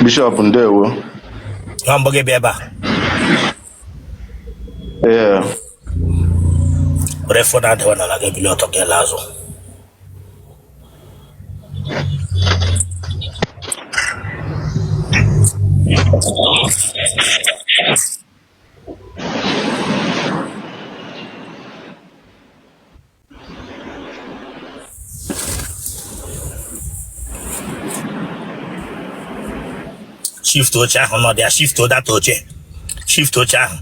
Bishop, ndewo. Nwa mbụ gị bịa ebe a. Ee. Were phone adịwa n'ala gị ebili ọtọ gị laa azụ. Shift oche ahụ nọ dị shift that oche, shift oche ahụ.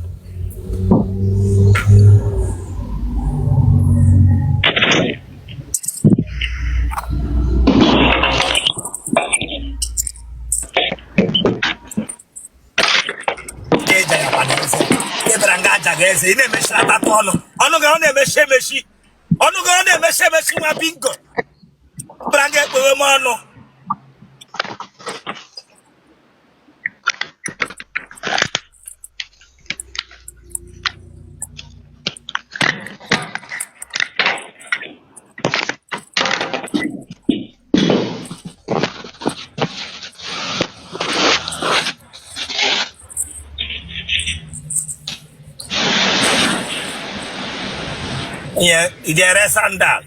Ị bịara nga aja gị eze, ị na-emechi atatụ ọnụ ọnụ gị, ọ na-emechi emechi ọnụ gị, ọ na-emechi emechi. Nwa bingo bịara nga ekpeghe m ọnụ. Ihe ị ga-ere sandal?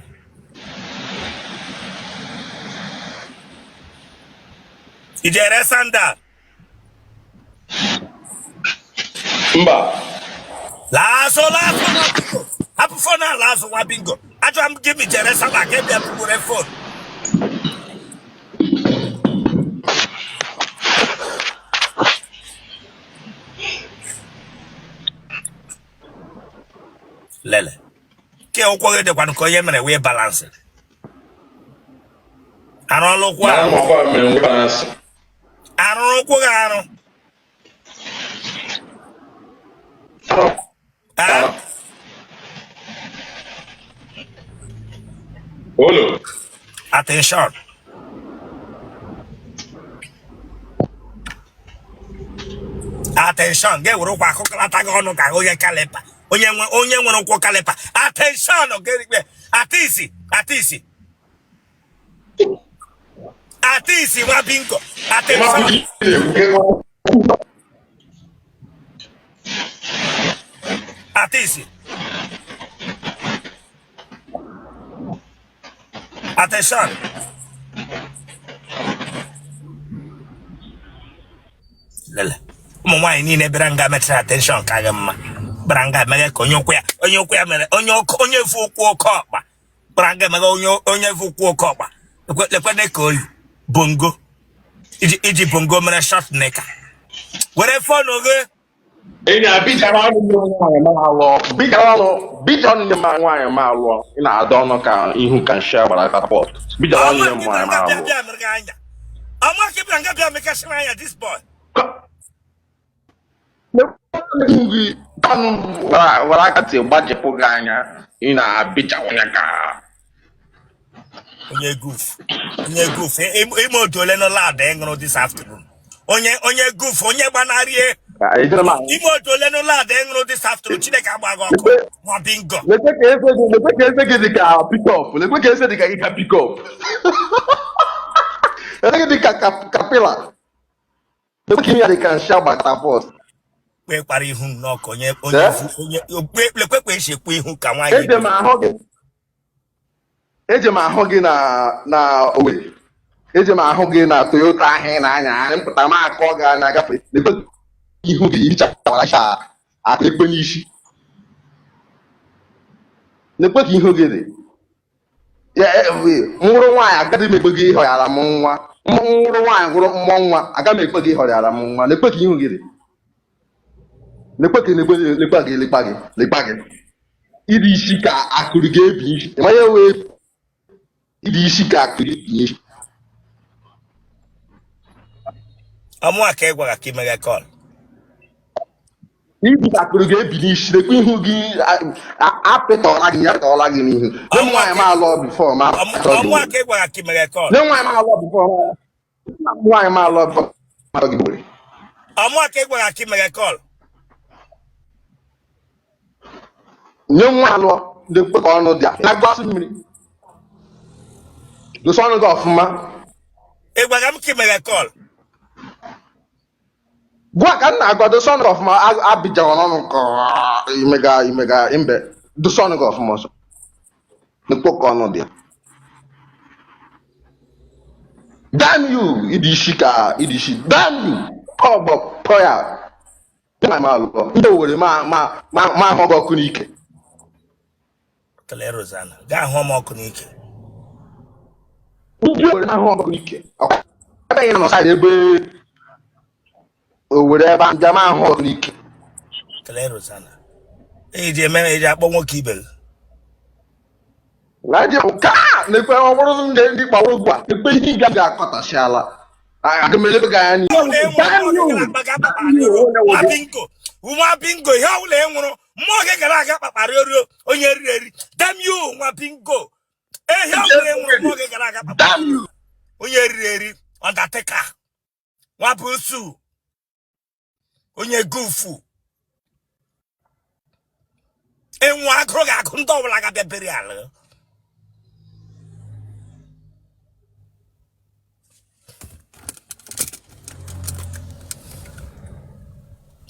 Ị ga-ere sandal? Mba. Laa azụ, laa azụ, nwa bingo. Hapụ phone ahụ, laa azụ, nwa bingo. Ajụọ m gị ma i ji ere sandal, ka ị bịa were phone. Lele ke ụkwụ gị dịkwanụ ka onye mere wee balance arụọla ụkwụ ahụ. Arụrụ ụkwụ gị arụ? Olo. Attention. Attention, gị were ụkwụ akụkọlata gị ọnụ ka onye caliper, onye nwe onye nwere ụkwụ caliper. Attention, gị atisi atisi atisi nwa bingo. Attention. Atisi. Attention. Lele. Ụmụ nwaanyị niile bịara nga mechara attention ka gị mma. Bịara nga mere ka onye ụkwụ ya onye ụkwụ ya mere onye onye vu ụkwụ oke ọkpa. Bịara nga mere onye onye vu ụkwụ oke ọkpa. Lekwene ka oyi bongo. Iji bongo mere short knicker. Were phone gị. Ị na-abịjara ọnụ nne m nwaanyị ma alụọ, bijara ọnụ, bijara ọnụ nne m nwaanyị ma alụọ. Ị na-adọ ọnụ ka ihu ka nshi agbara katapọt. Bijara ọnụ nne m nwaanyị ma alụọ. Ọma ka bịara nga bịa mekasịrị anya this boy. Ihu gị ọnụ wara aka ti gbajepụ gị anya, ị na-abịjawanye ka onye goof, onye goof. Ime otu ole nọ lad ị ṅụrụ this afternoon? Onye onye goof, onye gbanarie. Ime otu ole nọ lad ị ṅụrụ this afternoon? Chineke agba gị ọkụ, nwa bingo. Lekwe ka eze gị, lekwe ka eze gị dị ka pickup, lekwe ka eze dị ka gị ka pickup, eze gị dị ka kapila, lekwe ka ihe ya dị ka nshi agba katapọt. Kpe kpara ihu nnọọ ka onye onye onye lekwe ka esi ekwu ihu ka nwaanyị. Eje m ahụ gị, eje m ahụ gị na na Owerri, eje m ahụ gị na Toyota ahụ ị na-anya anya mpụta m akọ gị anya gafe. Lekwe ihu gị ichawara cha akụ ekpe n'isi. Lekwe ka ihu gị dị. M wụrụ nwaanyị, agaghị m ekwe gị ịhọrịara m nwa. M wụrụ nwaanyị wụrụ mmụọ nwa, agaghị m ekwe gị ịhọrịara m nwa. Lekwe ka ihu gị dị, lekwe ka lekwe lekwa gị, lekwa gị, lekwa gị. Ịdị isi ka akụrụ ga-ebi isi ịmanye wee ịdị isi ka akụrụ ga-ebi isi. Ọmụa ka ị gwara ka imeghe call. Ịdị ka akụrụ ga-ebi n'isi. Lekwa ihu gị, apịtọla gị, apịtọla gị n'ihu. Nne m nwaanyị m alụọ before ma achọ gị. Ọmụa ka ị gwara ka imeghe call. Nne nwaanyị m alụọ before, nwaanyị m alụọ before ma achọ gị were. Ọmụ aka ịgwa ka imeghe call. Nye nwa alụọ ndị mkpe ka ọnụ dị a na-agụ asụ mmiri. Dosa ọnụ gị ọfụma. Ịgwaga m ka imeghe call. Gwa ka m na-agwa, dosa ọnụ gị ọfụma. Abịjara n'ọnụ ka imega imega mbe. Dosa ọnụ gị ọfụma ọsọ. Mkpe ka ọnụ dị ya. Damn you, ịdị isi ka ịdị isi. Damn you, ọgbọ pọ ya. Ma ma alụọ. Ndị Owere ma ma ma ma ahụ gị ọkụ n'ike. Kelee Rosanna, gaa hụọ m ọkụ n'ike. Ndị Owere ma ahụ ọkụ n'ike. Ebe anyị nọ side ebe Owere ebe a njem ahụ ọkụ n'ike. Kelee Rosanna, eji eme eji akpọ nwoke ibe gị. Naịjirịa nke a na-ekwe ọ bụrụ ndị kpawara ugbu a ekwe ihe ị ga-akọtasịala. Aga m elebe gị anya n'ihu. Damn you! Nwa bingo, nwa bingo, ihe ọbụla ị nwụrụ mmụọ gị gara aga kpakpara orio onye riri eri. Damn you, nwa bingo, ihe ọbụla ị nwụrụ mmụọ gị gara aga kpakpara Damn you! onye riri eri. Undertaker, nwa busu, onye gufu, ịnwụ agụrụ ga-agụ ndị ọbụla ga-abịa beri ala.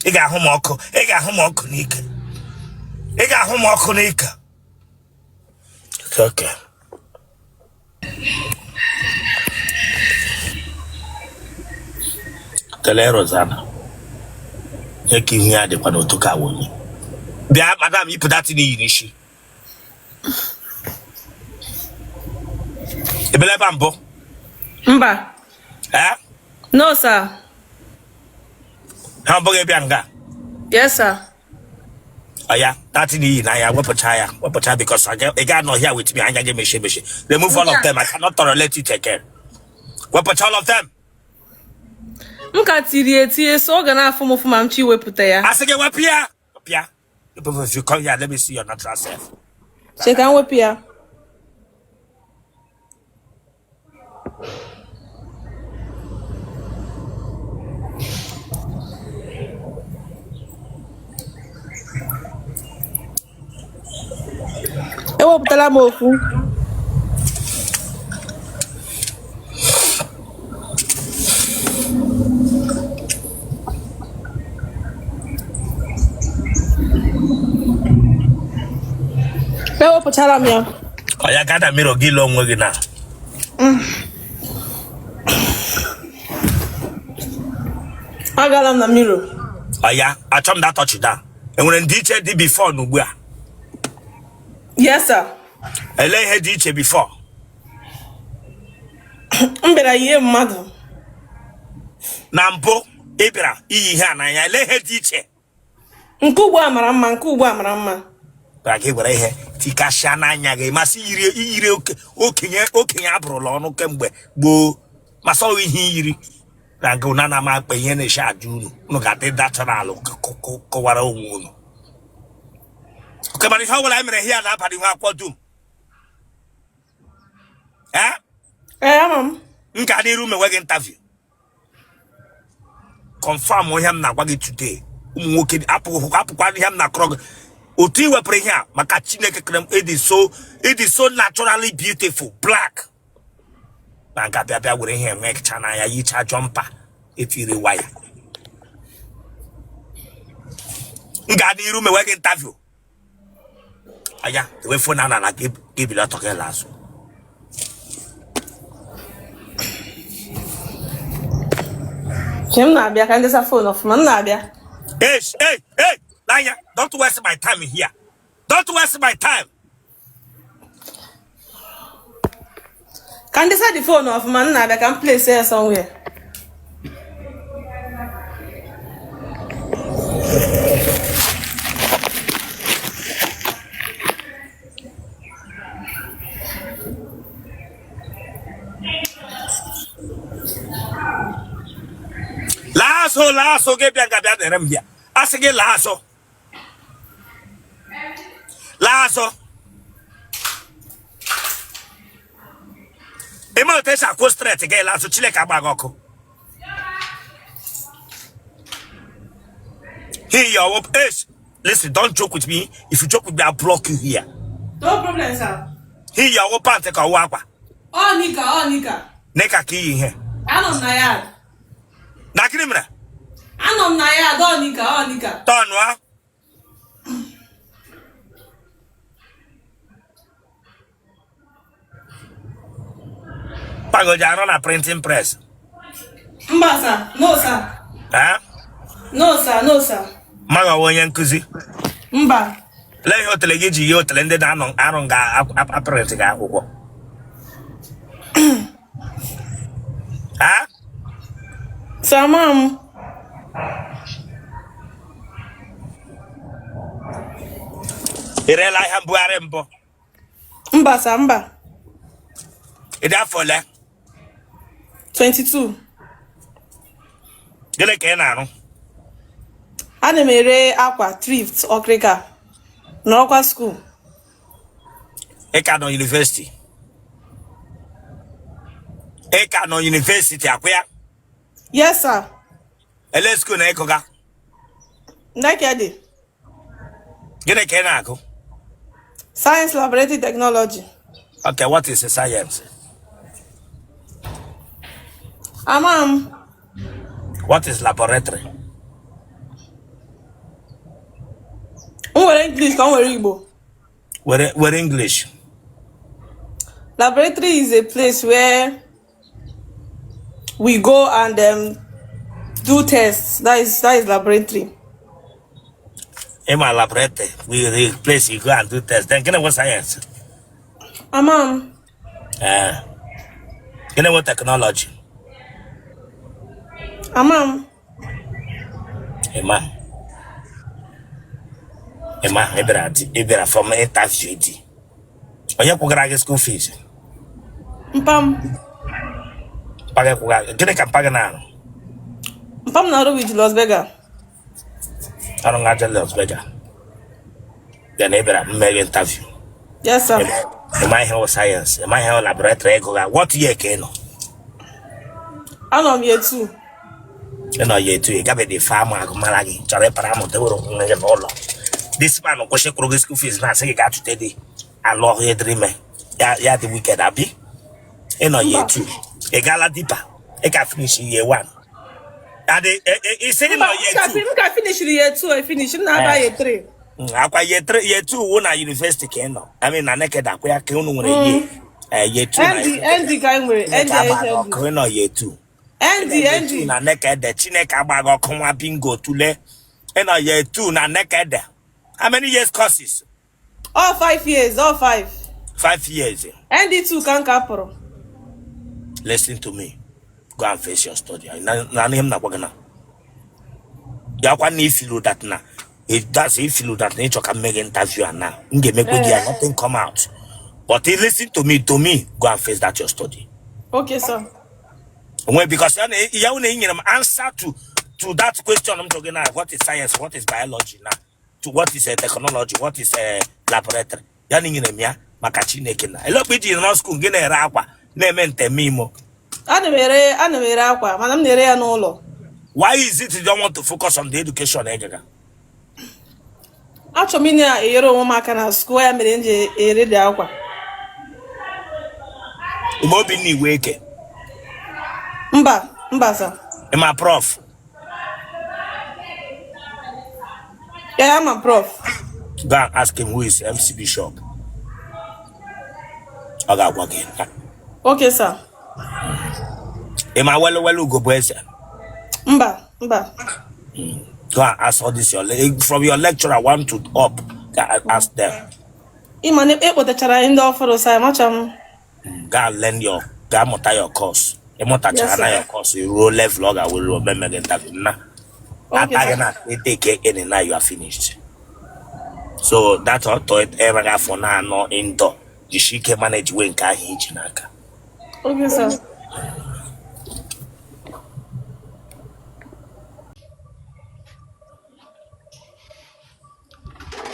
Ị ga-ahụ m ọkụ, ị ga-ahụ m ọkụ n'ike, ị ga-ahụ m ọkụ n'ike. Okay. Kelee Rosanna, nye ka ihu ya dịkwa n'otu ka wonye. Bịa madam, yipụ that thing i yi n'isi. Ebele ebe a mbụ? Mba. Eh? No, sir. Ha ọ bụghị bịa nga? Yes, sir. Oya, that thing i yi n'anya, wepụcha ya, wepụcha, because ị ga-anọ here with me anya gị mechie emechi. Remove all of them. I cannot tolerate it again. Wepụcha all of them. M ka tiri etinye, so ọ ga na-afụ m ụfụ ma m chọ iwepụta ya. A sị gị wepụ ya, wepụ ya. If you come here, let me see your natural self. Che ka m wepụ ya. Ewepụtala m ofu. Ewepụtala m ya. Oya, gaa na mirror gị lee onwe gị na. Agala m na mirror. Oya, achọ m that touch down. Enwere ndị iche dị before na ugbu a? Yes, sir. Ele ihe dị iche before? M bịara yie mmadụ. Na mbụ ị bịara iyi ihe a n'anya, ele ihe dị iche? Nke ugbu a mara mma, nke ugbu a mara mma. Bịara ka ị were ihe tikasịa n'anya gị, masị yiri iyiri okenye okenye abụrụla ọnụ kemgbe gboo, masị ọ ihe iyiri na nke unu na ama akpa ihe na-eshi aja unu, unu ga-adị natural kọwara onwe unu. Oke mana ihe ọ bụla anyị mere ihe a na-abalị ihu akwụkwọ dum. Ee? Ee, ama m. M ga n'iru mewe gị interview. Confirm ihe m na-agwa gị today. Ụmụ nwoke apụkwa ihe m na-akọrọ gị. Otu i wepụrụ ihe a maka Chineke kere m, it is so naturally beautiful, black. Na nga bịa bịa were ihe enwecha n'anya, yicha jumper etiri waya. M ga n'iru mewe gị interview. Aya, ewe phone na na gị bili ọtọ gị la azụ. Che m na-abịa ka m desa phone ọfụma, m na-abịa. Hey, hey, hey, n'anya, don't waste my time here. Don't waste my time. Ka m desa the phone ọfụma, m na-abịa ka m place ya somewhere. Laa azụ, laa azụ, gị bịa nga bịa nere m bịa. A sị gị laa azụ. Laa azụ. Ị ma otu esi akwụ straight gị laa azụ, Chineke agba gị ọkụ. Here you are. Hey, listen, don't joke with me. If you joke with me, I'll block you here. No problem, sir. Here you are. Pant ka ọwụ akwa. Ọ knicker, ọ knicker. Knicker ka iyi ihe. Anọ m na yard. Na gịnị mere? Anọ m na yard, ọ knicker, ọ knicker. Tọnụa. Mpa gị o ji arụ na printing press. Mba, sir. No, sir. Eh? No, sir. No, sir. Mma gị ọ wụ onye nkụzi. Mba. Lee ihe otele gị ji yie otele ndị na-anọ arụ nga aprint gị akwụkwọ. Ha? Sir, ama m. Ị rela ahịa mbugharị mbụ? Mba, sir, mba. Ị dị afọ ole? 22. Gịnị ka ị na-arụ? Ana m ere akwa thrift ọkrịka nọrọkwa school. Ị ka nọ university? Ị ka nọ university akwa ya? Yes, sir. Ele school na ị gụga? Nekede. Gịnị ka ị na-agụ? Science Laboratory Technology. Okay, what is science? Ama m. What is laboratory? M were English ka m were Igbo. Were English. Laboratory is a place where we go and do tests. That is laboratory. In my laboratory, we the place you go and do tests. Then gịnị wụ science? Ama m. Gịnị wụ technology? Ama m. Ịma. Ịma ị bịara di ị bịara from interview di. Onye kwụgara gị school fees? Mpa m. Mpa gị kwụgara gị. Gịnị ka mpa gị na-arụ? Mpa m na-arụ with Julius Berger. Ọrụ nga Julius Berger. Bịa na ị bịara m mee gị interview. Yes, sir. Ịma ihe wụ science, ịma ihe wụ laboratory ị gụga. What year ka ị nọ? Anọ m year 2. Ị nọ year 2, ị gabeghị fa ama agụmara gị chọrọ ịpara amụ dewere onwe gị n'ụlọ. This man kwụsị kwụrụ gị school fees na-asị gị gaa tụte di alụ ọhụụ ediri ime ya ya dị wicked abi ị nọ year 2 ị gaala deeper ị ka finish year 1 adị ị sị ị nọ year 2 M ka finishiri year 2 e finish m na-aba year 3. Akwa year 3 year 2 wụ na university ka ị nọ, I mean na Nekede akwa ya ka unu nwere year year 2 na ND ND ka anyị nwere ND Chineke agba gị HND. ọkụ ị nọ year 2 ND ND. na Nekede Chineke agba gị ọkụ nwa bingo tule ị nọ year 2 na Nekede. How many years courses? All 5 years, all 5. 5 years. ND2 ka m ka pụrụ. Listen to me, go and face your study. Na ihe m na-agwa gị na ya kwa na ifilu that na that's ifilu that na ịchọ ka m mee gị interview a na m ga-emekwe gị ya, nothing come out, but you listen to me, go and face that your study. Okay, sir. Onwe because ya na ya na enyere m answer to that question m jụrụ gị na what is science, what is biology, na to what is technology, what is laboratory, ya na enyere m ya maka Chineke na elekwa iji nọ school gị na-ere akwa na-eme nteme imo. Ana m ere akwa mana m na-ere ya n'ụlọ. Why is it you don't want to focus on the education ị gaga? Achọrọ m ị na-enyere onwe m aka na school, ya mere m ji ere dị akwa. Ume Obinna Iwe Eke? Mba, mba, sir. Ịma prof? Ya ma prof. Go and ask him who is MC Bishop. Ọ ga-agwa gị. Okay, sir. Ịma welu welu Ugo bụ eze? Mba, mba. Go and ask all this your from your lecturer one to up. Go and ask them. Ịma na ekpotachara anyị ndị ọfụrụ sa amacha m. Go and learn your, gaa mụta your course. Ịmụtachara Yes, na sir. your course ruo level ọ ga-were omeme gị interview na Okay, ata gị sir. na take any now you are finished. So that ọtọ enweghị afọ na-anọ indoor, jisie ike manage wee nke ahụ iji n'aka. Okay, sir.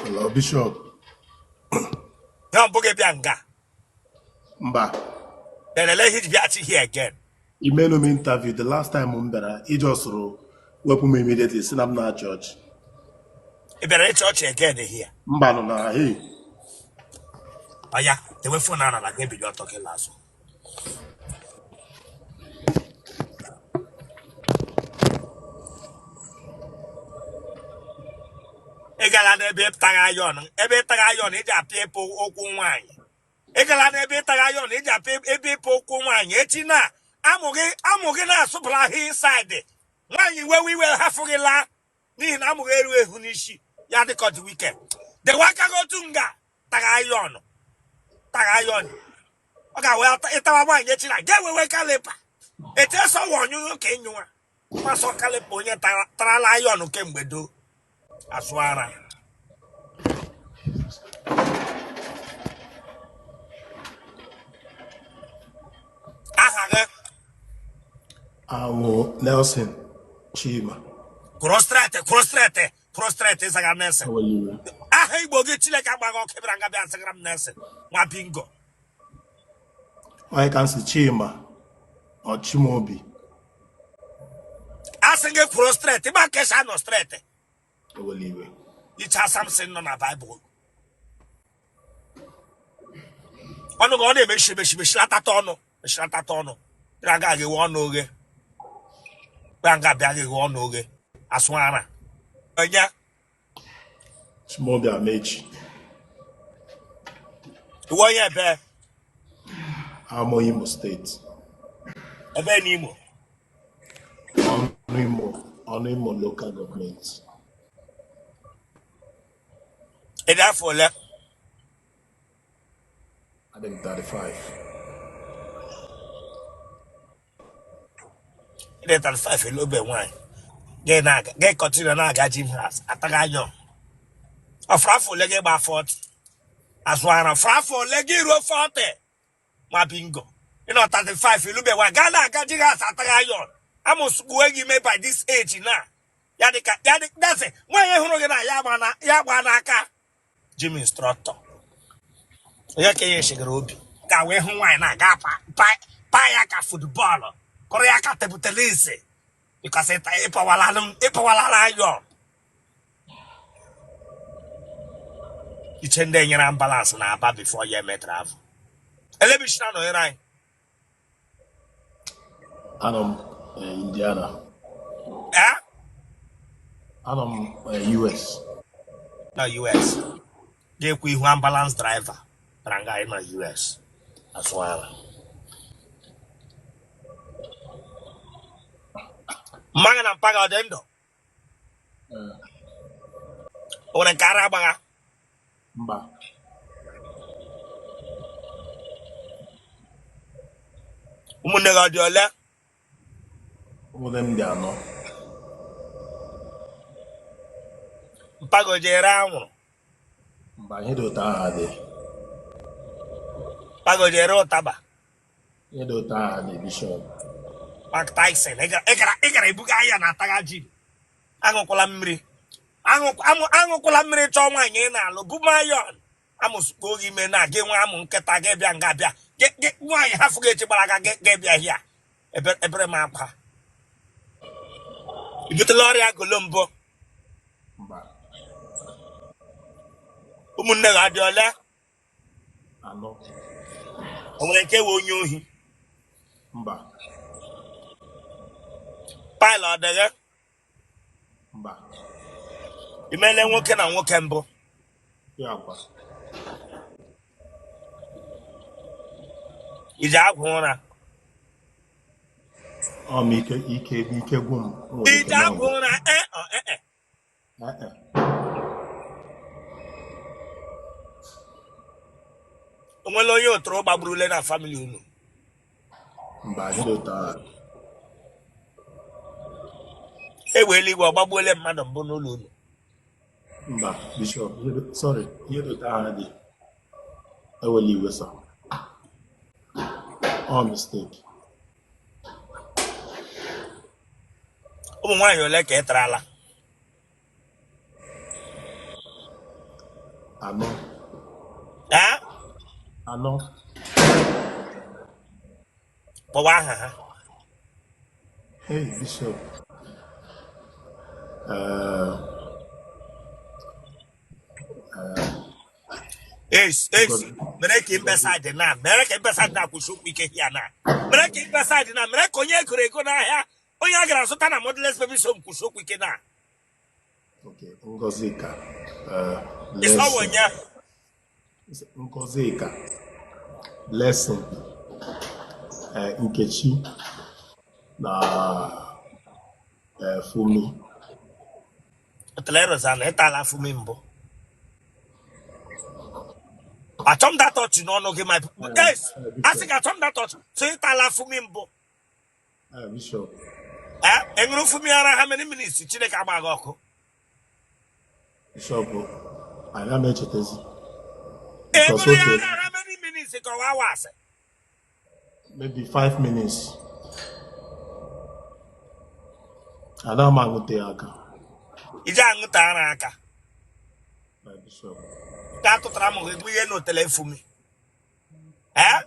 Hello, Bishop. Ihe ọ bụghị bịa nga. Mba. Then ele ihe iji bịaghachi here again? Imenu m interview the last time m bịara, ije sụrụ wepụ m immediately si na m na-achị ọchị. Ị bịara ịchị ọchị again here? Mba nọ na hey. Ọya, tewe phone ahụ n'ala, ga-ebili ọtọ gị lazụ. Ị gara n'ebe ịtaghị ayọn, ebe ịtaghị ayọn iji apịa ịpụ ụkwụ nwaanyị. Ị gara n'ebe ịtaghị ayọn iji apịa ebe ịpụ ụkwụ nwaanyị. Echi na amụ gị, amụ gị na-asụpụrụ ahụ inside. Nwaanyị wewe iwe hafụ gị laa n'ihi na amụ gị eru ehu n'isi ya dị ka ọ dị wicked. Dewe aka gị otu nga taga ayọn, taga ayọn. Ọ ga-awe ịtawa nwaanyị echi na ga-ewewe caliper etu eso wa ọnyụnyụ ka ịnyụwa masọ caliper onye tarala ayọn kemgbe do azụ ara. Aha gị? Awụ Nelson Chima. Kwụrụ straight, kwụrụ straight, kwụrụ straight. Ịzaga Nelson? Eweliwe. Aha Igbo gị? Chineke agbaghị ọkụ bịara nga bịa sịgara m Nelson nwa bingo. Onye ka m si Chima ọ Chimaobi. Asị gị kwụrụ straight, ịgba kesha nọ straight. Eweliwe. Icha Samson nọ na Baịbụl, ọnụ gị ọ na-emechi emechi, mechilatata ọnụ, mechilatata ọnụ. Bịara nga gị ọnụ oghe, bịara nga bịa gị ọnụ oghe, asụ ara onye. Chimaobi Amechi. Iwe onye ebe? Amo Imo State. Ebe n'Imo? Ọnụ Imo, Ọnụ Imo Local Government. Ị dị afọ ole? Adị m 35. Ị dị 35, elobe nwaanyị gị na-aga, gị continue na-aga gym house ataghị anya. Ọ fọrọ afọ ole gị gba 40? Azụ ara, fọrọ afọ ole gị ruo 40? Ma bingo, ị nọ 35, ilube nwaanyị, gaa na-aga gym house ataghị anya. Amụsụkpuwe gị ime by this age na ya dị ka ya dị dasị nwaanyị hụrụ gị na ya gba na ya gba n'aka gym instructor onye ka ihe shigara obi ga wee hụ nwaanyị na-aga pa ya ka football kụrụ ya ka table tennis because ịpawalala ayọ iche ndị nyere ambulance na Aba before ya eme travel elebishina nọnyere anyị. Anọ m Indiana. Eh? Anọ m US. Na US ga-ekwu ihu ambulance driver bara nga anyị na US azụ ara. Mma gị na mpa gị ọ dị ndụ? O nwere nke ara agbagha? Mba. Ụmụnne gị ọ dị ole? Ụmụnne m dị anọ. Mpa gị o ji ere anwụrụ? Mba, ihe dị otu ahụ adịghị. Mpa gị o ji ere ụtaba? Ihe dị otu ahụ adịghị, Bishop. Mark Tyson, ị gara ebuga ahịa na ataga ji. Aṅụkwala mmiri, aṅụkwala mmiri. Chọọ nwaanyị ị na-alụ bụ mayon amụsụkpo gị ime na gị nwe amụ nkịta gị bịa nga bịa nwaanyị hafụ gị echi gbara aka gị bịa hịa ebere m akwa. I butela ọrịa golo mbụ? Mba. Ụmụnne gị adị ole? Anọ. O nwere nke wee onye ohi? Mba. Pile ọ dị gị? Mba. I meele nwoke na nwoke mbụ? Ya kwa. I ji agwụ ụra? Ọ ma ike ike ike gwụ m. M nwere ike I ji agwụ na-agwụ. ụra? E ọ e e. Eh, eh. O nwere onye otoro gbagburule na family unu? Mba, ihe dị otu ahụ. Egbe eluigwe ọ gbagbuole mmadụ mbụ n'ụlọ unu? Mba, Bishop, sorry, ihe dị otu ahụ dị. Ewela iwe, sir. Ọ mistake. Ụmụ nwaanyị ole ka ị tarala? Anọ. Ee? Anọ. Kpọwa aha ha. Hey, Bishop. Es, es, Ngozi mere ka Ngozi mbe side na, mere ka mbe side na kwụsị okwu ike ya na. Mere ka mbe side na, mere ka onye egoro ego n'ahịa, onye a gara zụta na Motherless Baby Home kwụsị okwu ike na. Okay, Ngozika, Ịsọwụ Blessing, onye Ngozika, Blessing, Nkechi na Fumi. Telerozana, ịtala afụmi mbụ. Achọm that touch n'ọnụ gị, my yes. Asị Bishop, gị achọm that touch. So ịtala afụmi mbụ. Bishop, Eh, ị ṅụrụ fumi ara how many minutes Chineke agba gị ọkụ. Bishop, ana m echetezi Ị because ṅụrụ ya okay, ara how many minutes ka ọ hours? maybe 5 minutes. Ana m aṅụte ya aka. Iji aṅụta ara aka. Bishop. Ka atụtara m gị ihe n'otele fumi. Eh?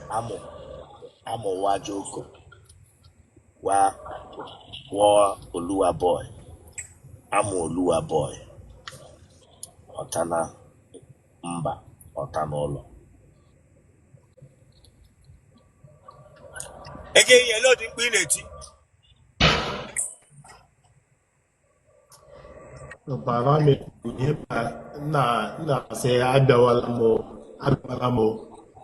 Amụ amụ wa joko wa wọ Oluwa boy. Amụ Oluwa boy. Ọta na mba, ọta n'ụlọ. Ege ihe ele odi mkpu ị na-eti. Baba m ihe na na asị abịawala m o, abịawala m o,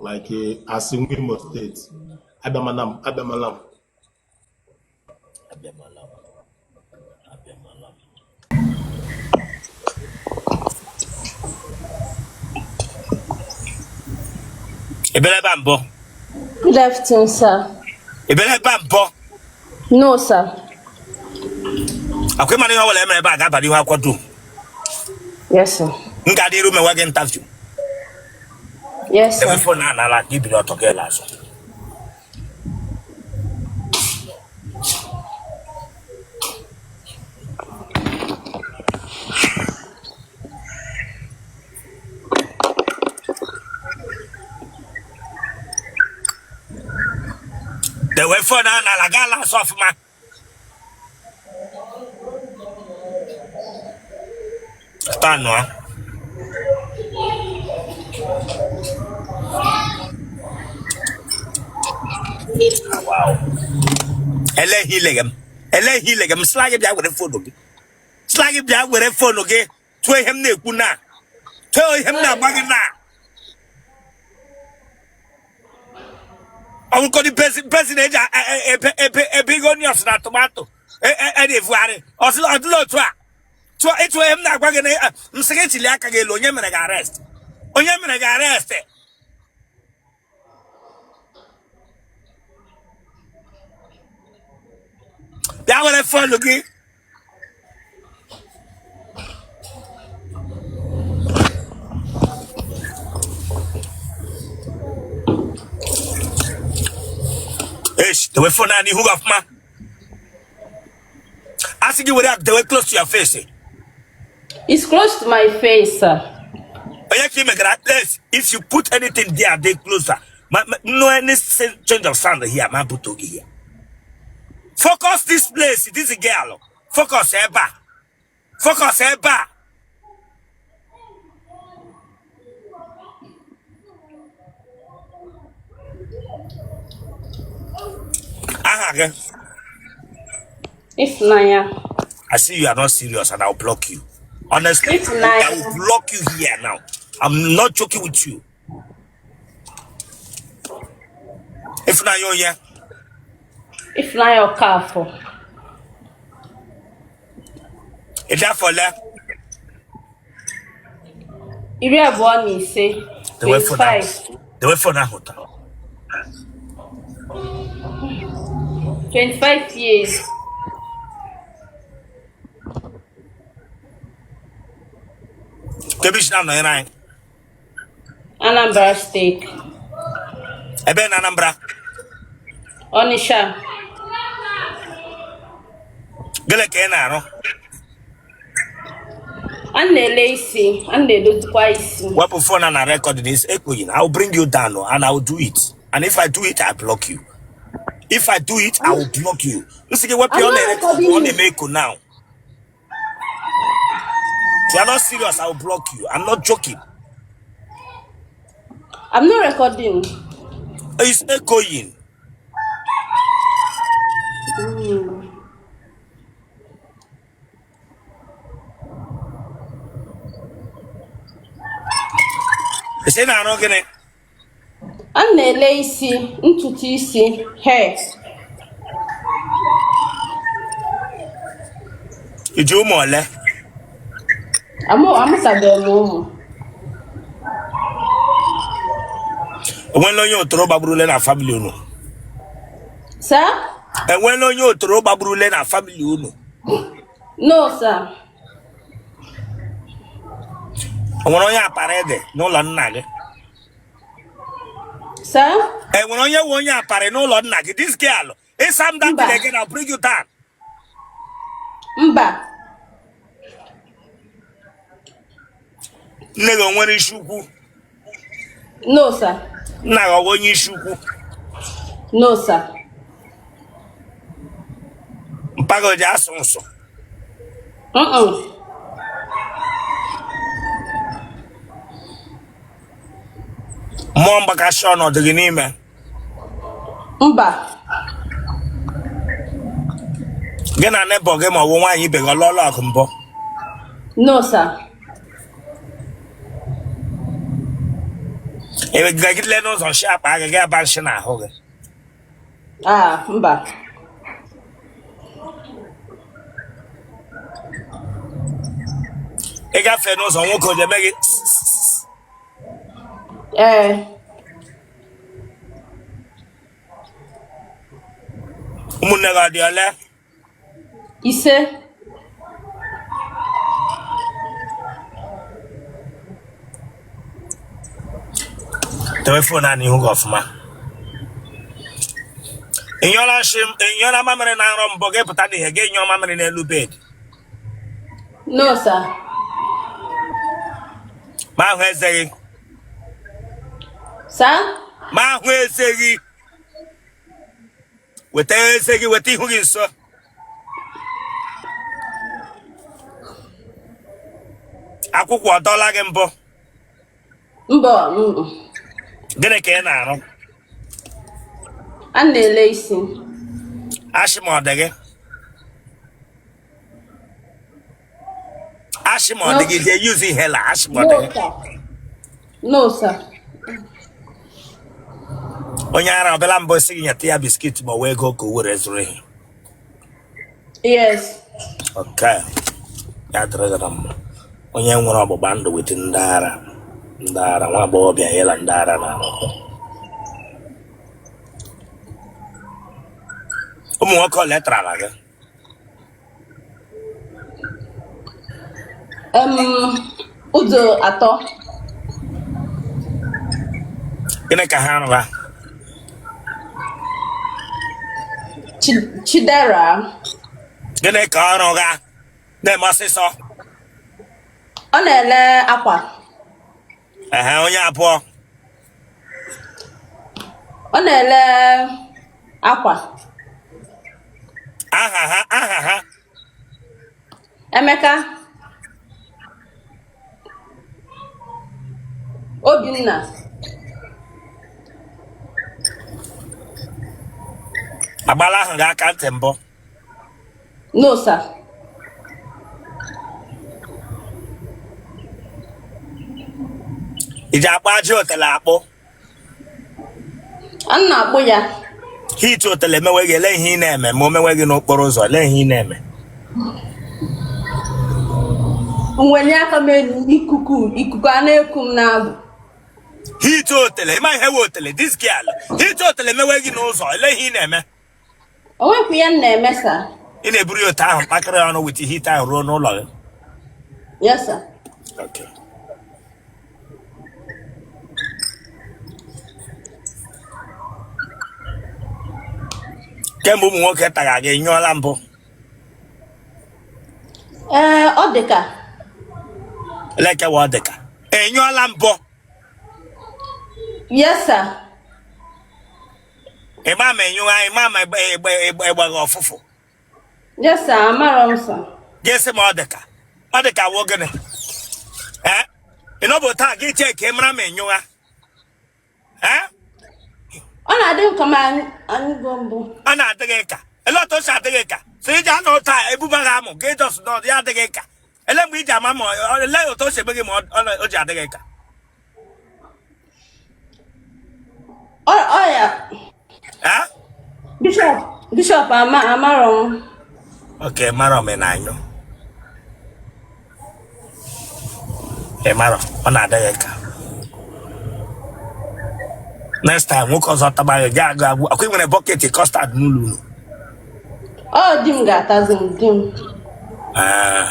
like asị nwa Imo steeti abịamala m abịamala m. Abịamala m, abịamala m. Ị bịara ebe a mbụ? Good afternoon, sir. Ị bịara ebe a mbụ? No, sir. Akwa ịmara ihe ọ bụla emere ebe a ga-abara ihu akwụkwọ dum. Yes, sir. M ga-adị iru mewe gị interview. Yes, Enwe sir. phone a n'ala ka ibiri ọtọ gị azụ. Dewe phone a n'ala gaa ala azụ ọfụma. Stanụ a. Wow. Ele ihe ileghe m. Ele ihe ileghe m. Sịla gị bịa were phone gị. Sịla gị bịa were phone gị. Tụọ ihe m na-ekwu na. Tụọ ihe m na-agba gị na. Ọgwụkọdị bezi na-eji ebe ebe ebe ihe onions na tomato na-evugharị. Ọ dịla otu a. Tụọ ịtụ ihe m na-agwa gị na m sị gị chili aka gị elu onye mere gị arrest. Onye mere gị arrest. Bịa were phone gị. Eish, dewe phone a n'ihu gị ọfụma. A sị gị were ya dewe close to your face. It's close to my face, sir. Onye ka ị megara place if you put anything there dey closer. Ma, ma, no any change of sound here, ma buto gị here. Focus this place, this girl. Focus ebe a. Focus ebe a. Aha gị. Ifunanya. I see you are not serious and I'll block you. Honestly, I will Ifunanya. block you here now. I'm not joking with you. Ifunanya onye. Ifunanya Okafor. Ị dị afọ ole? 25. Dewe phone ahụ. 25. Dewe phone ahụ taa. 25 years. Kebe isi na-anọnyere anyị. Anambra State. Ebe na Anambra. Onitsha. Gịnị ka ị na-arụ? A na-ele isi, a na-edozikwa isi. Wepụ phone a na recording is echoing. I will bring you down and I will do it. And if I do it, I block you. If I do it, I will block you. M sị gị wepụ I'm ya ọ not na-erecord recording ọ it. na-eme echo now. If you are not serious, I will block you. I'm not joking. I'm not recording. It's echoing. Ị sị na-arụ gịnị? A na-ele isi, ntutu isi, hair. I ji ụmụ ole? Amụtabeghị m ụmụ. Enwela onye otoro gbagburule na family unu? Sir? Enwela onye otoro gbagburule na family unu? No, sir. O nwere onye apara dị n'ụlọ nna gị? Sir? E nwere onye nwe onye aparị n'ụlọ nna gị? This girl, ịsa m that Mba. thing again, I'll bring you down. Mba. Nne gị o nwere isi ukwu? No, sir. Nna gị ọ bụ onye isi ukwu? No, sir. Mpa gị o ji asụ nsụ? Mm-mm. Mmụọ mgbakasị ọnọdụ gị n'ime? Mba. Gị na neighbour gị ma ọ bụ nwaanyị ibe gị ọ lụọla ọgụ mbụ? No, sir. Egagidele n'ụzọ nshị akpa gị gị aba nshị n'ahụ gị? Ah, mba. Ị gafee n'ụzọ nwoke o ji eme gị? Ee. Ụmụnne gị ọ dị ole? 5. Tewe phone a n'ihu gị ọfụma. Ị nyụọla nshị, ị nyụọla mamịrị na nrọ mbụ gị pụta n'ihe gị nyụọ mamịrị n'elu bed? No, sir. Ma ahụ eze gị. Sir? Ma ahụ eze gị. Weta eze gị, weta ihu gị nso. Akwụkwụ ọ dọla gị mbụ? Mba. Gịnị ka ị na-arụ? A na-ele isi. Ashị ma ọ dị gị? Ashị ma ọ dị gị jee use inhaler, ashị ma ọ dị No, gị? sir. No, sir. Onye ara ọ bịala mbụ sị gị nyeta ya biscuit ma ọ wụ ego ka o were zụrụ ihe? Yes. Okay. Ya dịrị gị na mma. Onye nwere ọgbụgba ndụ with ndị ara, ndị ara, nwa agbọghọbịa ya na ndị ara na-arụkọ. Ụmụ nwoke ole tarala gị? Ụzọ 3. Gịnị ka ha rụra? Chidera. Gịnị ka ọ rụga? Na-eme ọsịsọ. Ọ na-ele akwa. Ehe, onye abụọ. Ọ na-ele akwa. Aha ha, aha ha. Emeka. Obinna. Agbala ahụ gị aka ntị mbụ? No, sir. I ji akpụ aja otele akpụ? A na-akpụ ya. Heat otele emewe gị, ele ihe ị na-eme ma o mewe gị n'okporo ụzọ, ele ihe ị na-eme? M welie aka m elu, ikuku ikuku a na-eku m n'abụ. Heat otele, ịma ihe wụ otele, this girl. Heat otele mewe gị n'ụzọ, ele ihe ị na-eme? O nwekwa ihe m na-eme, sir. Ị na-eburu ya otu ahụ kpakịrị ọnụ with heat ahụ ruo n'ụlọ gị? Yes, sir. Okay. Kemgbe ụmụ nwoke tara gị, nyụọla mbụ? Ee, ọ dị ka. Lekewa ọ dị ka. Ị nyụọla mbụ? Yes, sir. Ị ma ma enyụgha, ị ma ma ịgbaghị ọfụfụ? Yes, sir. Amarọ m, sir. Gị sị ma ọ dị ka. Ọ dị ka wụ gịnị? Ị nọbụ taa gị chee ka ị mara ma ị nyụwa. Eh? Ọ na-adị m ka m anyụgo mbụ. Ọ na-adị gị ka ele otu o si adị gị ka so iji anọ taa ebuba gị amụ gị just nọ ya adị gị ka ele mgbe iji ama ma ele otu o si eme gị ma o ji adị gị ka Ọ ya Eh? Bishop Bishop ama amarọ m. Okay, mara m na-anyụ. Ị mara ọ na-adị gị ka next time nwoke ọzọ taba gị gaa agụ agwụ ọkwa ị nwere bucket custard n'ụlọ unu. Ọ di m ga-atazi m di m. Ee,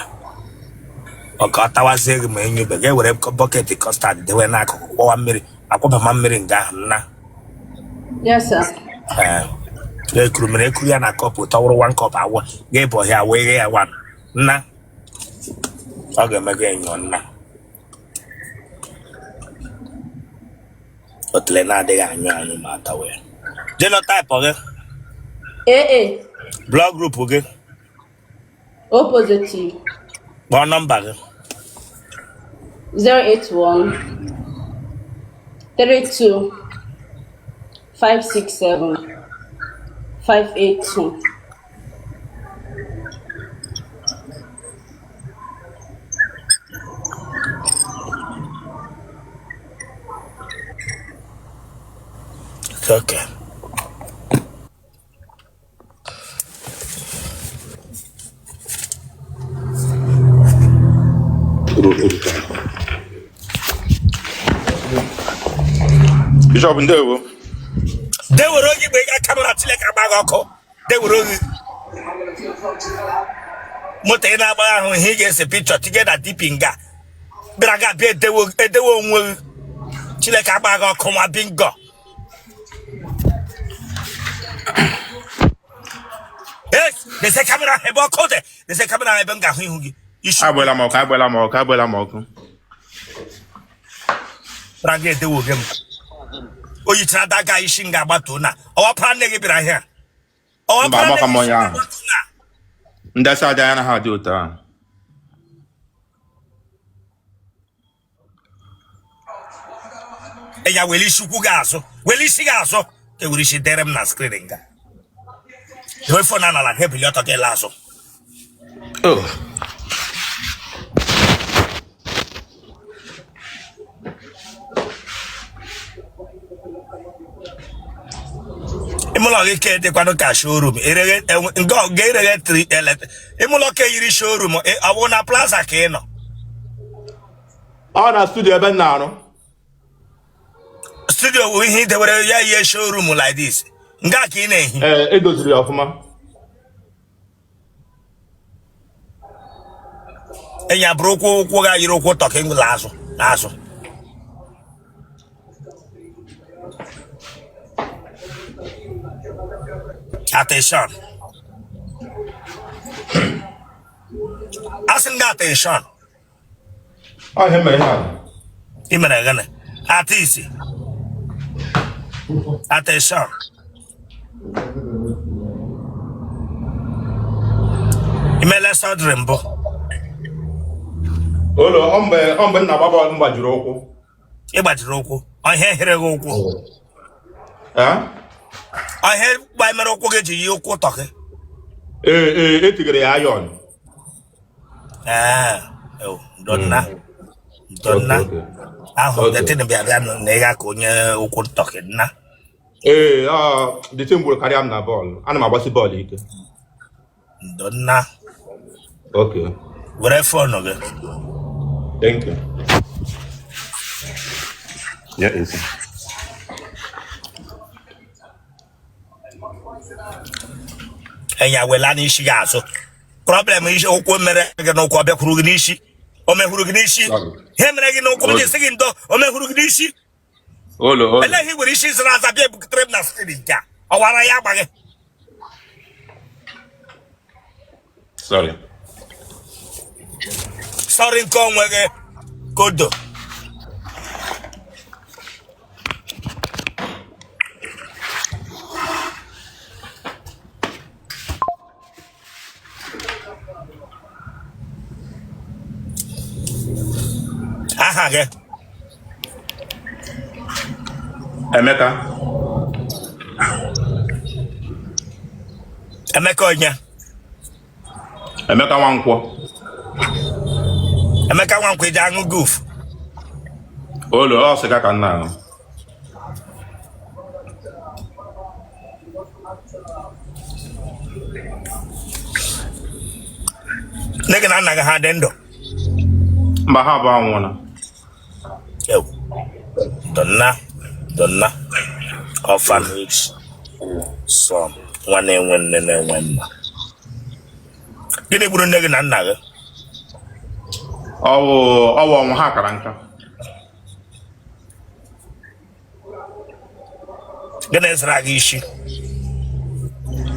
ọ ka ọ tawazie gị ma enyube gị were bucket custard dewe n'akụkụ kwọwa mmiri akwọbama mmiri nga ahụ nna. Yes sir. Ee, ekuru mmiri ekuru ya na cup tọwụrụ one cup awụ gị bụ ya wee ghe ya one nna ọ ga-eme gị enyo nna otele na-adịghị anyụ anyụ ma atawa ya. Genotype gị? AA. Blood group gị? O positive. Kpọọ nọmba gị. 081 32 567 582. Okay. Bishop ndewo. Dewere oge igbe ga camera Chineke agba gị ọkụ. Dewere oge moto ị na-agba ahụ ihe ị ga-ese picture tinye na DP nga bịara ga bịa edewe onwe gị Chineke agba gị ọkụ nwa bingo. Yes, dese camera ebe ọkụ dị, dese camera ebe m ga-ahụ ihu gị. Isi Agbela m ọkụ, agbela m ọkụ, agbela m ọkụ. bịara ga edewe oge m. O yichara daga isi m ga-agbatuo na ọwapara nne gị bịara ahịa. Mba, Ọwapara nne agbakọ m gị isi onye ahụ. ga-agbatu na. Ndị asa aja anaghị adị otu ahụ. Ị ya were isi ukwu gị azụ, were isi gị azụ, ka e were isi dere m na screen nga. Dewe phone a n'ala gị ebili ọtọ gị laa azụ. Oh. Ime ụlọ gị ka dịkwanụ ka showroom ereghe nke ọ ga-ereghe tri elet ime ụlọ ka yiri showroom ọ bụ na plaza ka ị nọ? Ọ na studio ebe m na-arụ. Studio bụ ihe idewere ya ihe showroom like this nga ka ị na-ehi. Ee, edoziri ya ọfụma. Enya bụrụ ụkwụ ụkwụ ga yiri ụkwụ tọkị la azụ azụ. Attention. Asị m gị attention. Ọ ihe mere ihe a. Ị mere gịnị? Ata isi. Attention. I meela surgery mbụ? Olo, ọ mgbe m na-agba bọọlụ m gbajiri ụkwụ. Ị gbajiri ụkwụ? Ọ ihe hịrị gị ụkwụ? Ee? Ọ ihe gbamere ụkwụ gị ji yi ụkwụ tọkị? Ee, ee, etigere ya iron. Ee, donna. Donna. Ahụ Okay. the thing bịa bịa na ịga ka onye ụkwụ tọkị nna. Ee, the thing gburu karịa m na bọọlụ. Ana m agbasi bọọlụ ike. Donna. Okay. Were phone gị. Thank you. Yeah, easy. Enya wela n'isi gị azụ. Problem isi ụkwụ mere gị n'ụkwụ ọ bịakwuru gị n'isi. O mehuru gị n'isi. Ihe mere gị n'ụkwụ m ji sị gị ndo, o mehuru gị n'isi. Olo, olo. Eleghị were isi zara aza bịa ebutere m na screen nke a. Ọ wara ya agba gị. Sorry. Sorry nke onwe gị kodo. Aha gị? Emeka. Emeka onye? Emeka Nwankwọ. Emeka Nwankwọ, iji aṅụ guf? Olo, ọ sịga ka m na-aṅụ. Nne gị na nna gị ha dị ndụ? Mba, ha abụọ anwụọla. Ewu. Donna, Donna, orphanage son, nwa na-enwe nne na-enwe nna. Gịnị gburu nne gị na nna gị? Ọwụ ọwụ ọnwụ, ha kara nka. Gịnị zara gị isi?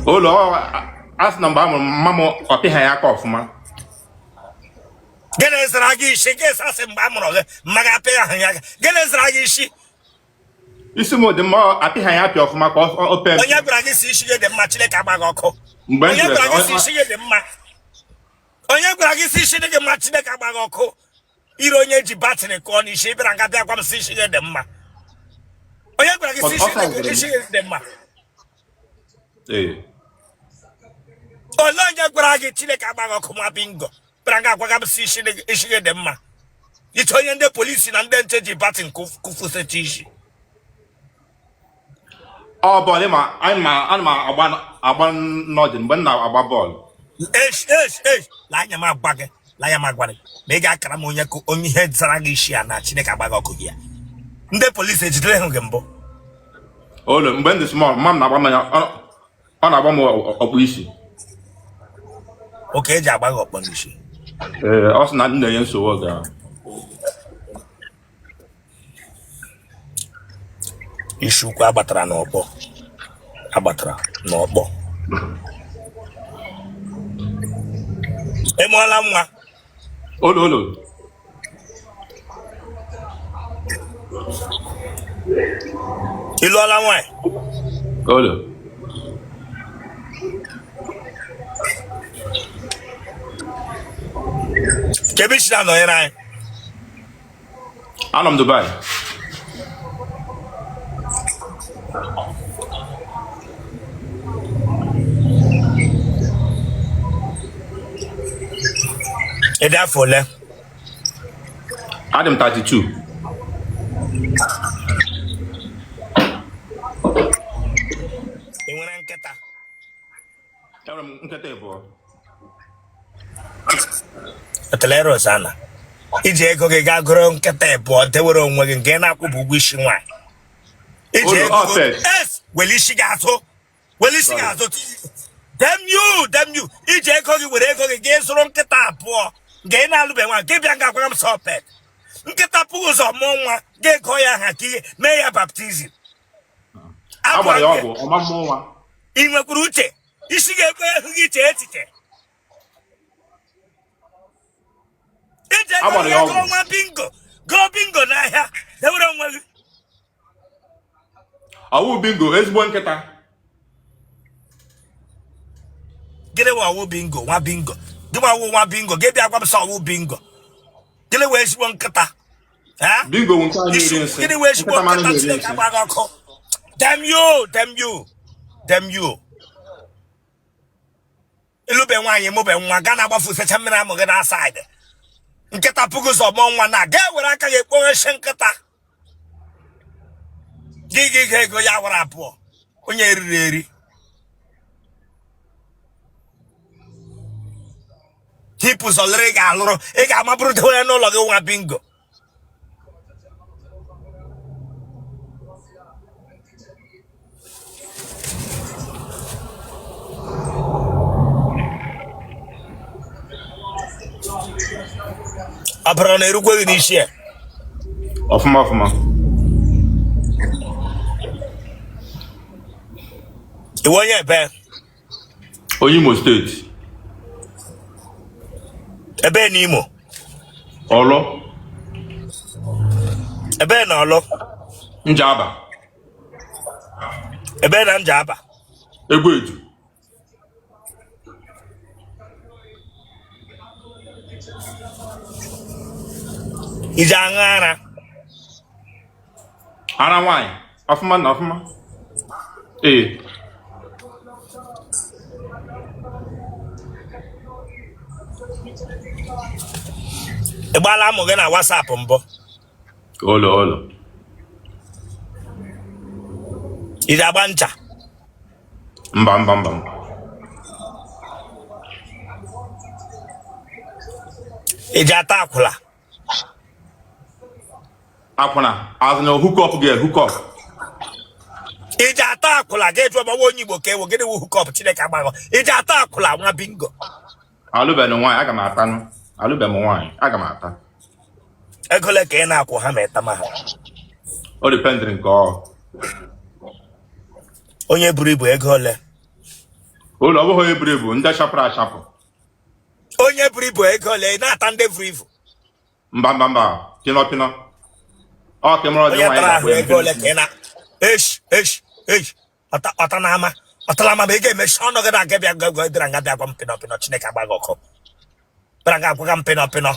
Olo, a sị na mgbe a mụrụ mma m, ọ pịghị ya aka ọfụma. Gịnị zara gị isi? Gị sasị mgbe a mụrụ gị mma gị apịghị ahụ ya aka. Gịnị zara gị isi? Isi m dị mma, apịghị ya apịa ọfụma ka ọ pee. Onye gwara gị si isi gị dị mma? Chineke agba gị ọkụ. Mgbe m Onye jụrụ gwara gị ese, si isi gị dị mma? Onye gwara gị si isi dị gị mma? Chineke agba gị ọkụ. Ire onye ji batrị kụọ n'isi, ị bịara nga bịa gwa m si isi gị dị mma. Onye gwara gị si isi gị dị mma? Ee. Olee onye gwara gị? Chineke agba gị ọkụ. Nwa bingo bịara nga agwaga m si isi gị dị mma. Iche onye ndị polisi na ndị nche ji batin kụfusecha isi. Ọ bọọlụ ma anyị ma ana m agba agba nọdịn mgbe m na-agba bọọlụ. Esh esh esh, lee anya m agwa gị, lee anya m agwa gị ma ị ga-akara m onye onye ihe zara gị isi a na Chineke agba gị ọkụ gị ya. Ndị polisi ejidere hụ gị mbụ? Olo, mgbe m dị small, mma m na-agba m anya, ọ na-agba m ọkpụ isi. Okay, eji agba gị ọkpọ n'isi? Ee, ọ sị na m na-enye nsogbu oge ahụ. Isi ukwu agbatara n'ọkpọ, agbatara n'ọkpọ. Ị mụọla nwa? Olo, olo. Ị lụọla nwaanyị? Olo. Kee ebe i si na-anọnyere anyị? Anọ m Dubai. Ị dị afọ ole? Adị m 32. Ị nwere nkịta? Enwere m nkịta ịbụọ. Otele Rosanna, iji ego gị gaa goro nkịta ịbụọ dewere onwe gị nke na-akwụbụ ụgwọ isi nwaanyị. Iji ego es were isi gị azụ, were isi gị azụ. Damn you, damn you. Iji ego gị were ego gị gaa zụrụ nkịta abụọ nke ị na-alụbe nwaanyị, gị bịa nga agwara m sọ pet. Nkịta pụghị ụzọ mụọ nwa, ga-ego ya aha ka ihe mee ya baptizim. A gbara ya ọgwụ ọma mmụọ nwa. Ị nwekwara uche? Isi ga-ekwe ehu gị chee echiche. Iji ego gị goo nwa bingo, goo bingo n'ahịa dewere onwe gị. Ọwụ bingo, ezigbo nkịta. Gịnị wụ ọwụ bingo? Nwa bingo gị nwa wụ nwa bingo, gị bịa gwa m sọ ọwụ bingo. Gịnị wụ ezigbo nkịta? Bingo wụ nke a na-eri nsị. Gịnị wụ ezigbo nkịta? Chineke agba gị ọkụ. Damn you, damn you, damn you. Ị lụbe nwaanyị, mụbe nwa, gaa na-agbafusecha mmiri amụ gị na side. Nkịta pụghị ụzọ mụọ nwa na gaa were aka gị ekpoghechi nkịta gị gị ga ego ya wara abụọ onye eriri eri hipụ zọlịrị ị ga-alụrụ ị ga-amabụrụ dewere n'ụlọ gị nwa bingo. Ọbara na-erukwe gị n'isi ya? Ọfụma ọfụma. Ị wụ onye ebe? Onye Imo steeti. Ebe na Imo? Ọlụ. Ebe na Ọlụ? Njaba. Ebe na Njaba? Egwedu. Iji aṅụ ara? Ara nwaanyị. Ọfụma na ọfụma. Ee. Ị gbaala amụ gị na WhatsApp mbụ? Olo olo. Ị ji agba ncha? Mba mba mba. Ị ji ata akwụla? Akwụna azụ na hook up gị hook up. Ị ji ata akwụla ga eju ọgbawa onye Igbo ka ewu gịnị wụ hook up Chineke agbaghọ. Ị ji ata akwụla nwa bingo. Alụbeghị m nwaanyị, aga m atanụ. Alụbeghị m nwaanyị, aga m ata. Ego ole ka ị na-akwụ ha ma ịtama ha? O dependịrị nke ọ. Onye buru ibu ego ole? Ụlọ ọ bụghị onye buru ibu, ndị chapụrụ achapụ. Onye buru ibu ego ole? Ị na-ata ndị buru ibu? Mba mba mba, pịnọ pịnọ. Ọ ka mụrụ dị Onye nwaanyị tara ahụ ga-akwụ ya ego ole ka ị na esh esh esh ọta ọta n'ama ọtala ama ma ị ga-emechi ọnụ gị na-aga bịa gwa gwa bịara nga bịa gwa m pịnọ pịnọ Chineke agba gị ọkụ bịara nga agwaga m pịnọ pịnọ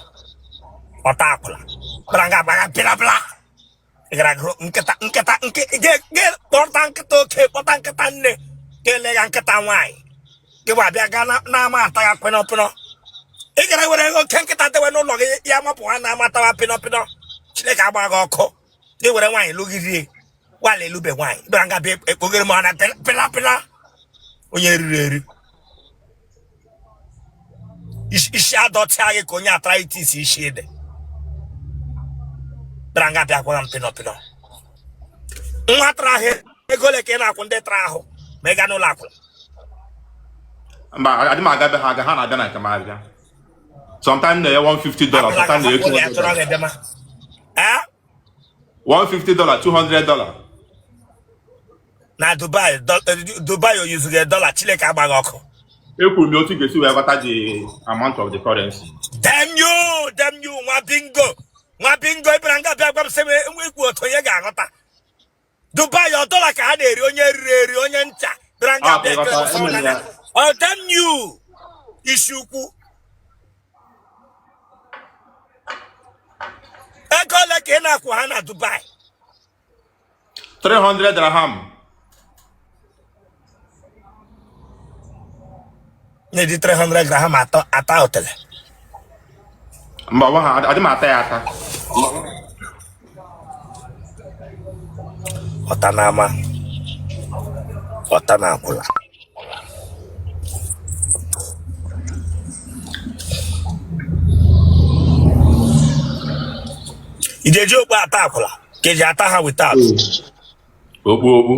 ọta akwụla bịara nga agbaga pịnọ pịnọ ị gara gụrụ nkịta nkịta nke gị kpọta nkịta oke kpọta nkịta nne ka elega nkịta nwaanyị gị gba bịa gaa n'ama ata ya pịnọ pịnọ ị gara were oke nkịta dewe n'ụlọ gị ya mapụ ha na-ama tawa pịnọ pịnọ Chineke agba gị ọkụ gị were nwaanyị lụgirie nwaanyị elube nwaanyị bịara nga bịa ekpogere m na pịla pịla onye riri eri isi adọtịa gị ka onye arthritis isi ede bịara nga bịa gwara m pịnọ pịnọ nwa tara ahụ ego ole ka ị na-akwụ ndị tara ahụ ma ị gaa n'ụlọ akwụna Mba, adị m aga be ha aga, ha na-abịa na nke m abịa. Sometimes na-enye $150, sometimes na-enye $200. $150, $200. Na Dubai, Dubai o yuzughị dọla Chineke agba gị ọkụ. Ekwuru m otu ị ga-esi wee ghọta the amount of the currency. Damn you, damn you, nwa bingo. Nwa bingo ị bịara nga bịa gwa m sị m ikwu otu onye ga-aghọta. Dubai ọ dọla ka ha na-eri onye riri eri onye ncha bịara nga Ah, bịa ịghọta, ekele ọsọ emere na ya. Oh, damn you. Isi ukwu. Ego ole ka ị na-akwụ ha na Dubai? 300 dirham. Na-eji 300 dirham ata otele. Mba, ọ ha adị m ata ya ata. Ọta n'ama, ọta na akwụla. Ị ji okpu ata akwụla ka eji ata ha without? Okpu okpu.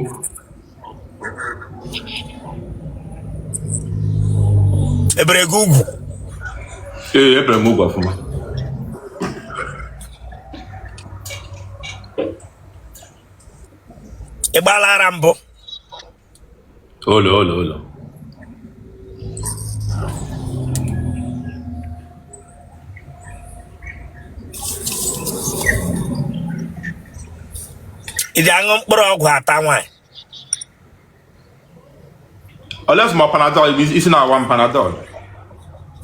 Ebere gị ugwu? Ee, ebere m ugwu ọfụma. Ị gbaala ara mbụ? Olo olo olo. Ị ji aṅụ mkpụrụ ọgwụ ata nwaanyị? Unless ma Panadol, isi na-awa m Panadol.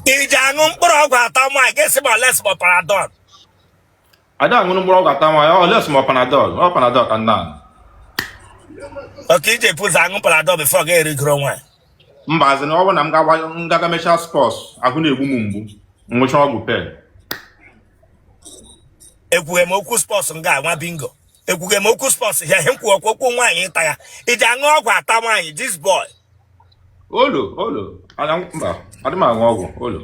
Ị ji aṅụ mkpụrụ ọgwụ ata nwaanyị gị sị ma unless ma Panadol. Ada aṅụrụ mkpụrụ ọgwụ ata nwaanyị, unless ma Panadol, ọ Panadol ka nna. Oke iji epu ụzọ aṅụ Panadol before gị erigoro nwaanyị. Mba, azị na ọ bụrụ na m gaga mechaa sports, ahụ na-egbu m mgbu, m ṅụcha ọgwụ pain. Ekwughị m okwu sports nga nwa bingo. Ekwughị m okwu sports ya ihe m kwuo okwu okwu nwaanyị ịta ya. Ị ji aṅụ ọgwụ ata nwaanyị this boy. Olo olo, mba, adị m aṅụ ọgwụ, olo.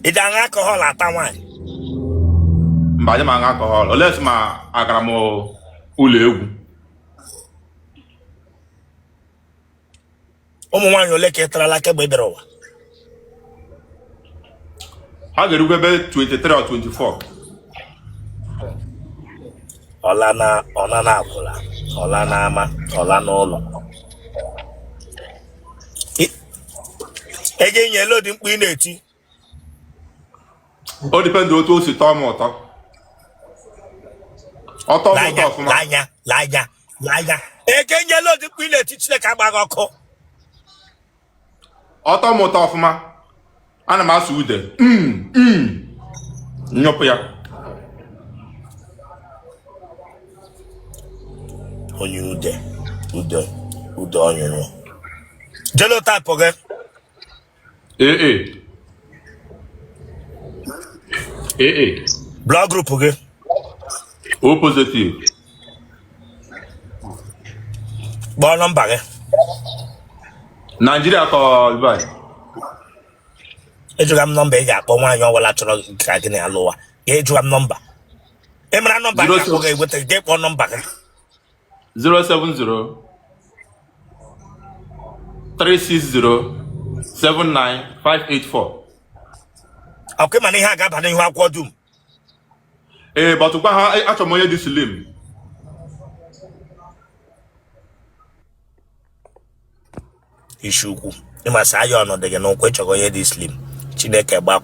Ị ji aṅụ alcohol ata nwaanyị? Mba, adị m aṅụ alcohol, unless ma agara m ụlọ egwu. Ụmụ nwaanyị ole ka ị tarala kemgbe ị bịara ụwa? Ha ga-erukwa ebe 23 or 24. Ọla na ọla na akwụla, ọla na ama, ọla n'ụlọ. Ego enye lodi mkpu ị na-eti. O depend otu o si tọọ m ụtọ. Ọ tọọ m ụtọ ọfụma. Lanya, lanya, lanya. Ego enye lodi mkpu ị na-eti Chineke agba gị ọkụ. Ọ tọọ m ụtọ ọfụma. Ana m asụ ude. Nyụpụ ya. Onye ude ude ude ọnyụnyụ. Genotype gị? AA. AA. Blood group gị? O positive. Kpọọ nọmba gị. Nigeria ka ọ Dubai? Ejụga m nọmba ị ga-akpọ nwaanyị ọbụla chọrọ ka gị na ya lụwa. Ejụga m nọmba ị mara nọmba gị akpọ gị egweta gị kpọọ nọmba gị. 070 360 79584. Ọkwa ị ma na ihe a ga-aba n'ihu akwụkwọ dum. Ee, but gwa ha achọrọ m onye dị slim. Isi ukwu ịmasị aya ọnọdụ gị n'ụkwụ ịchọrọ onye dị slim. Chineke gba.